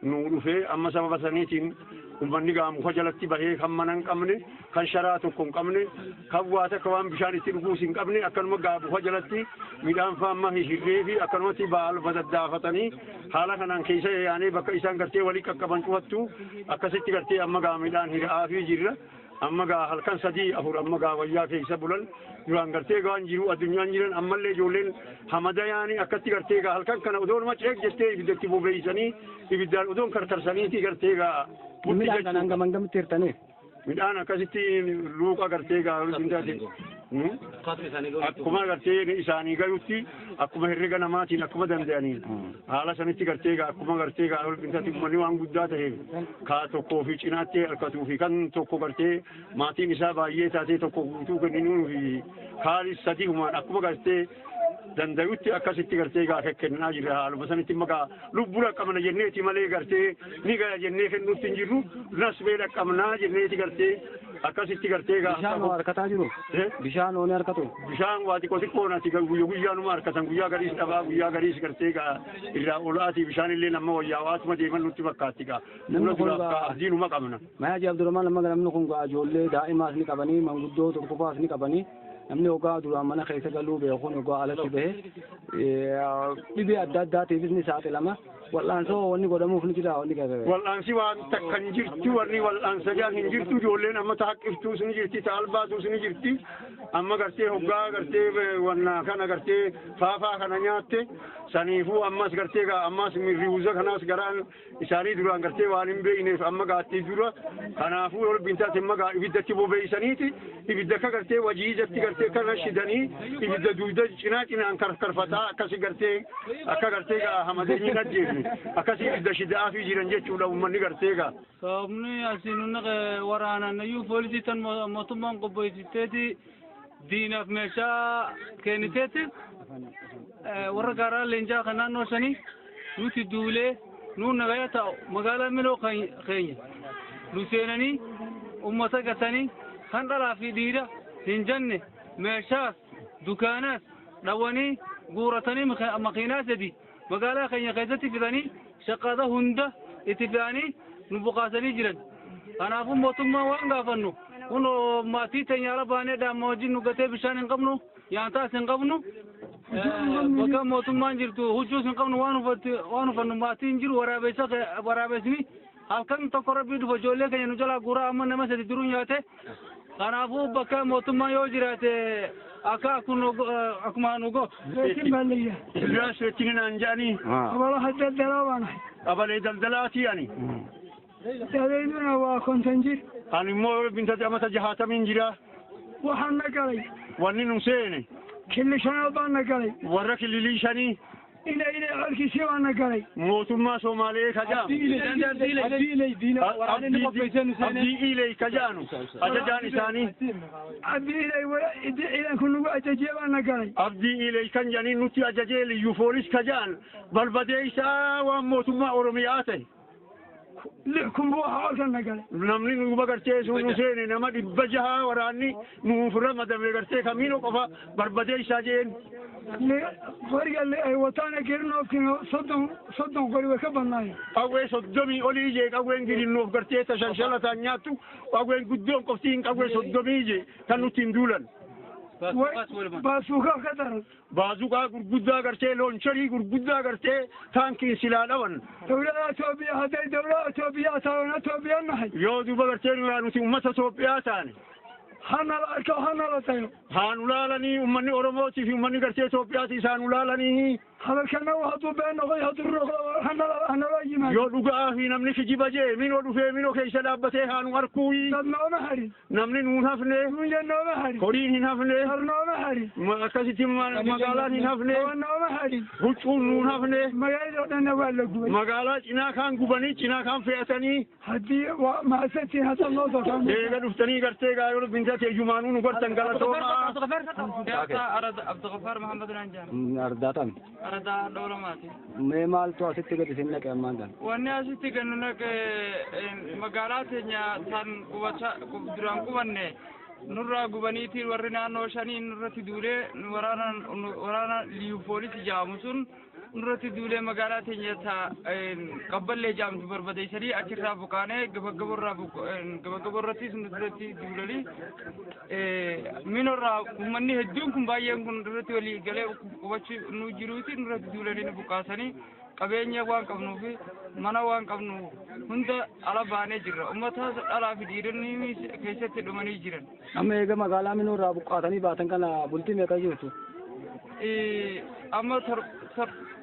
nu dhufee, amma sababa saniitiin uummanni gaa muka jalatti bahee, kan mana hin qabne, kan sharaa tokko hin qabne, kan waa takka waan bishaan itti dhuguus hin qabne, akkanuma gaa muka jalatti midhaan faa amma hihirree fi akkanumatti baal daddaafatanii haala kanaan keessa yaanee bakka isaan gartee walii qaqqaban cufattu akkasitti gartee amma gaa midhaan hir'aafii jirra. Amma gaa halkan 3 4 amma gaa wayyaa keessa bulan. Duraan gartee gaan jiru addunyaan jiran, ammallee ijoolleen hamada yaani akkatti gartee gaa halkan kana odoon ceek jettee ibiddatti bobeeysanii, ibiddaan odoon karkarsaniiti gartee gaa. Midhaan kana hangam hangamitti hirtaniif? Midhaan akkasitti luuqa gartee gaa akkuma gartee isaanii gayutti, akkuma herrega namaatiin, akkuma danda'aniin haala sanitti gartee gaa akkuma gartee gaa intati uummanni waan guddaa ta'eef kaa tokkoo fi cinaatti harkatuu fi kan tokko gartee maatiin isaa baay'ee taatee tokko guutuu kenninuu fi kaanis sadii humaan akkuma gartee danda'utti akkasitti gartee gaa kennaa jirra. Haaluma sanitti maqaa lubbuu dhaqqabna jenneeti malee gartee ni gaya jennee kennuutti hin jirru, nasbee dhaqqabnaa jenneeti gartee akkasitti gartee gaa. Bishaan hoo harkataa jiru? Bishaan hoo ni harkatu? Bishaan waa xiqqoo xiqqoon ati guyyaa guyyaanuma harkatan, guyyaa gariis dhabaa, guyyaa gariis gartee gaa irraa olaati. Bishaan illee nama wayyaa waatuma deeman nutti fakkaatti gaa. Namni kun duraaf gaa abdiinuma qabna. Maya Abdurrahman, amma namni kun gaa ijoollee daa'imaas ni qabanii, manguddoo tokkofaas ni qabanii, namni hoggaa duraan mana keessa galuu beekuun hoggaa alatti bahe dhibee adda addaatiifis ni saaxilama. Wal'aansoo wanni godhamuuf ni jira wanni gabe? Wal'aansi waan takka hin jirtu, warri wal'aansa jaan hin jirtu. Ijoolleen amma ta haqqiftuus ni jirti, ta albaatuus ni jirti. Amma gartee hoggaa gartee wanna kana gartee faafaa kana nyaatte, saniifuu ammas gartee gaa ammas mirriuza kanaas garaan isaanii duraan gartee waan hin beekneef amma gaattii dura. Kanaafuu yoo bintaate amma gaa ibiddatti bobeeysaniiti, ibidda akka gartee wajiijatti gartee kana shidanii, ibidda duuda cinaa cinaan karkarfataa akkasi gartee akka gartee gaa hamadeenyi hin ajjeefne akkasi ibidda shidaafii jiran jechuudha uummanni gartee gaa. Sababni asiin nunni waraanan iyyuu poolisii tan mootummaan qopheessiteeti diinaaf meeshaa kenniteeti warra gaaraa leenjaa kan naannoo sanii nuti duulee nuun nagaya ta'u magaalaa Minoo keenya nu seenanii ummata gatanii, kan dhalaa fi dhiira hin jenne meeshaas dukaanaas dhawanii guuratanii, makiinaa sadi magaalaa keenya keessatti fidanii shaqada hunda itti fe'anii nu buqaasanii jiran. Kanaafuu mootummaa waan gaafannu kun maatii teenya ala baanee daamma wajjin nu gatee, bishaan hin qabnu, nyaataas hin qabnu, bakka mootummaan jirtu huccuus hin qabnu, waan uffannu maatiin hin jiru. Waraabessa waraabessni halkan tokko rabbii dhufa ijoollee keenya nu jalaa guuraa, amma nama sadi duruu nyaate. Kanaafuu bakka mootummaan yoo jiraate akka akkuma nu gootu. Ilyaas wajjin naan jedhanii. Qabala daldalaa baana. Qabalee daldalaatii ani. Da'dayduna waa 50 jir. Ani immoo bintate amata 60n jira. Waxaan na galay. Wanni nu seene. Killi shanaad baan na galay. Warra kililii shanii. Ina ina colkiisii baan na galay. Mootummaa Somaalee kajaam. Abdii Iley kajaanu. Ajajaan isaanii. Abdii Iley ciidanku nagu ajajee baan na galay. Abdii Iley kan jedhanii nutti ajajee liyyu poolis kajaan balbadee isaa waan mootummaa Oromiyaa ta'e. 6000 buu ahaa colkan na galay. Namni nu gartee sun nu seene nama 600 waraanni nuuf ramadame gartee kamiinoo qofa barbadee isaa jeen. Qoriga ay wataana gerinoofkiina 30 qori way ka badnaayeen. Qawwee 30 olii jee, qawween girinnoof gartee ta shanshalataan nyaattu, qawween guddoon qoftiin qawwee 30 jee kan nutti hin duulan. Baasuukaa ka daran. Baazuqaa gurguddaa gartee looncharii gurguddaa gartee taankiin silaa dhawan. Dowladda Itoophiyaa hadday dowladda Itoophiyaa taana Itoophiyaa nahay. Yoo duuba gartee nuti uummata Itoophiyaa taane. Hana la arko, hana la tayo. Haa nu laalanii uummanni Oromootii fi uummanni gartee Itoophiyaati isaan nu laalanii. Hadalkana hadduu been noqday, hadduu run noqdo, hanaloo yimaado. Yoo dhugaa fi namni kijiba jee minoo dhufee minoo keessa dhaabbatee haa nu arguuyi. Dad nooma harin. Namni nuun hafne. Dunya nooma harin. Horiin hin hafne. Har nooma harin. Akkasitti magaalaan hin hafne. Nooma harin. Huccuun nuun hafne. Magaalaa dhanna waa la gubay. Magaalaa cinaa kaan gubanii cinaa kaan fe'atanii. Haddii mahadsantiin hasan noo soo kaan. Eega dhuftanii gartee gaayoo binta teejumaanuu nu gartan galatoomaa. Abdulghafaar Muhammad Ranjaan. Ardaa tam. Ardaa Dhoolamaati. Mee maaltu asitti gadi isin naqe ammaan tan? Wanni asitti gadi nu naqe magaalaa teenya tan qubata duraan qubanne nurraa gubaniitiin warri naannoo shanii nurratti duulee waraana liyu poolisii jedhamu sun nurratti duulee magaalaa teenya ta qabballee jedhamtu barbadeessanii achirraa buqaanee gabaggaborrattis nurratti duulanii minorraa uummanni hedduun kun baay'een kun irratti walii galee qubachuu nu jiruuti nurratti duulanii nu buqqaasanii qabeenya waan qabnuu fi mana waan qabnu hunda ala baanee jirra. Uummata dhalaa fi dhiironni keessatti dhumanii jiran. Amma eega magaalaa minoo irraa buqqaatanii baatan kana bultii meeqa jirtu? Amma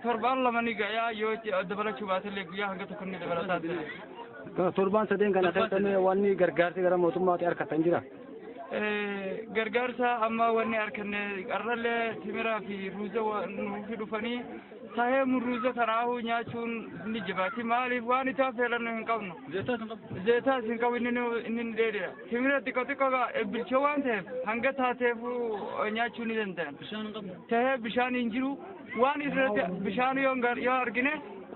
torbaan lama ni gayaa, yoo dabalachuu baatellee guyyaa hanga tokko ni dabalataa jira. Torbaan sadeen kana keessatti wanni gargaarsi gara mootummaatti harkatan jira? Gargaarsa amma wanni arganne qarrallee timiraa fi ruuza nuufi dhufanii tahee ruuza kanaahu nyaachuun ni jabaati. Maaliif waan isaa feelannu hin qabnu. Zeetaas hin qabu, inni ni dheedheera. Timira xiqqoo xiqqoo bilchoo waan ta'eef hanga taateefu nyaachuu ni danda'an. Tahee bishaan hin jiru, waan irratti bishaan yoo argine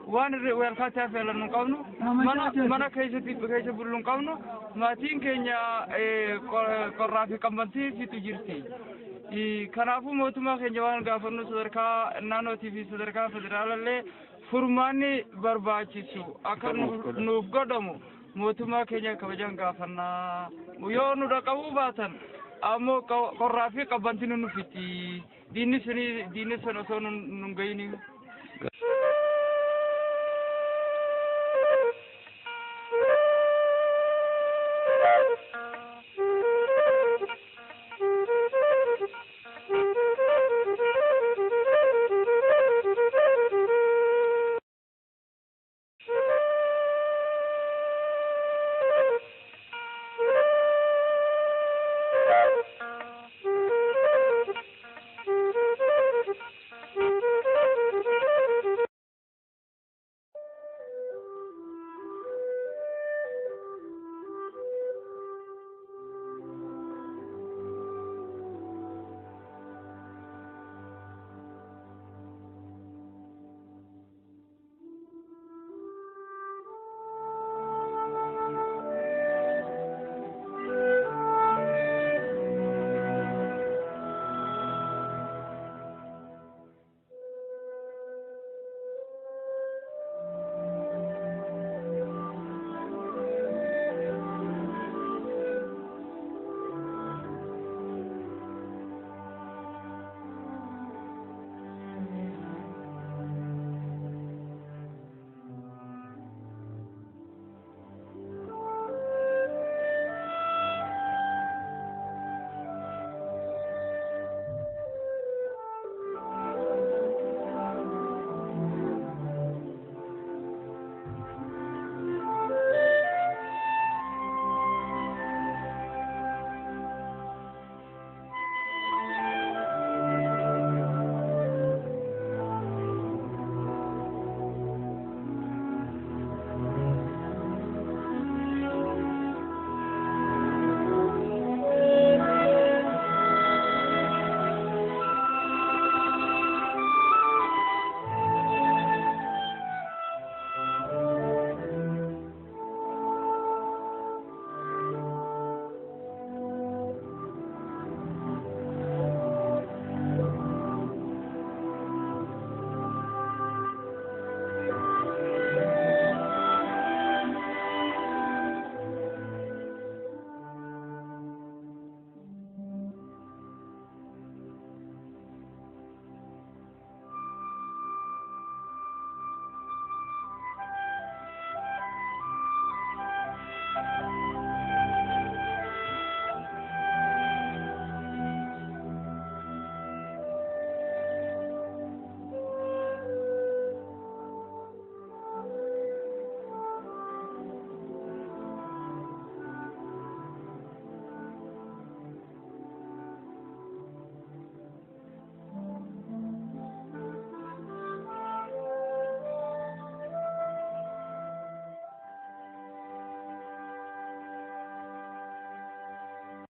waan walkaataa feelannu hin qabnu, mana keessatti keessa bullu hin qabnu, maatiin keenya qorraa fi qabbantii fitu jirti. Kanaafuu mootummaa keenya waan gaafannu sadarkaa naannootii fi sadarkaa federaalallee furmaanni barbaachisu akka nuuf godhamu mootummaa keenya kabajaan gaafannaa. Yoo nu dhaqabuu baatan ammoo qorraa fi qabbantii nu fiti. Diinni suni diinni sun osoo nun gahini.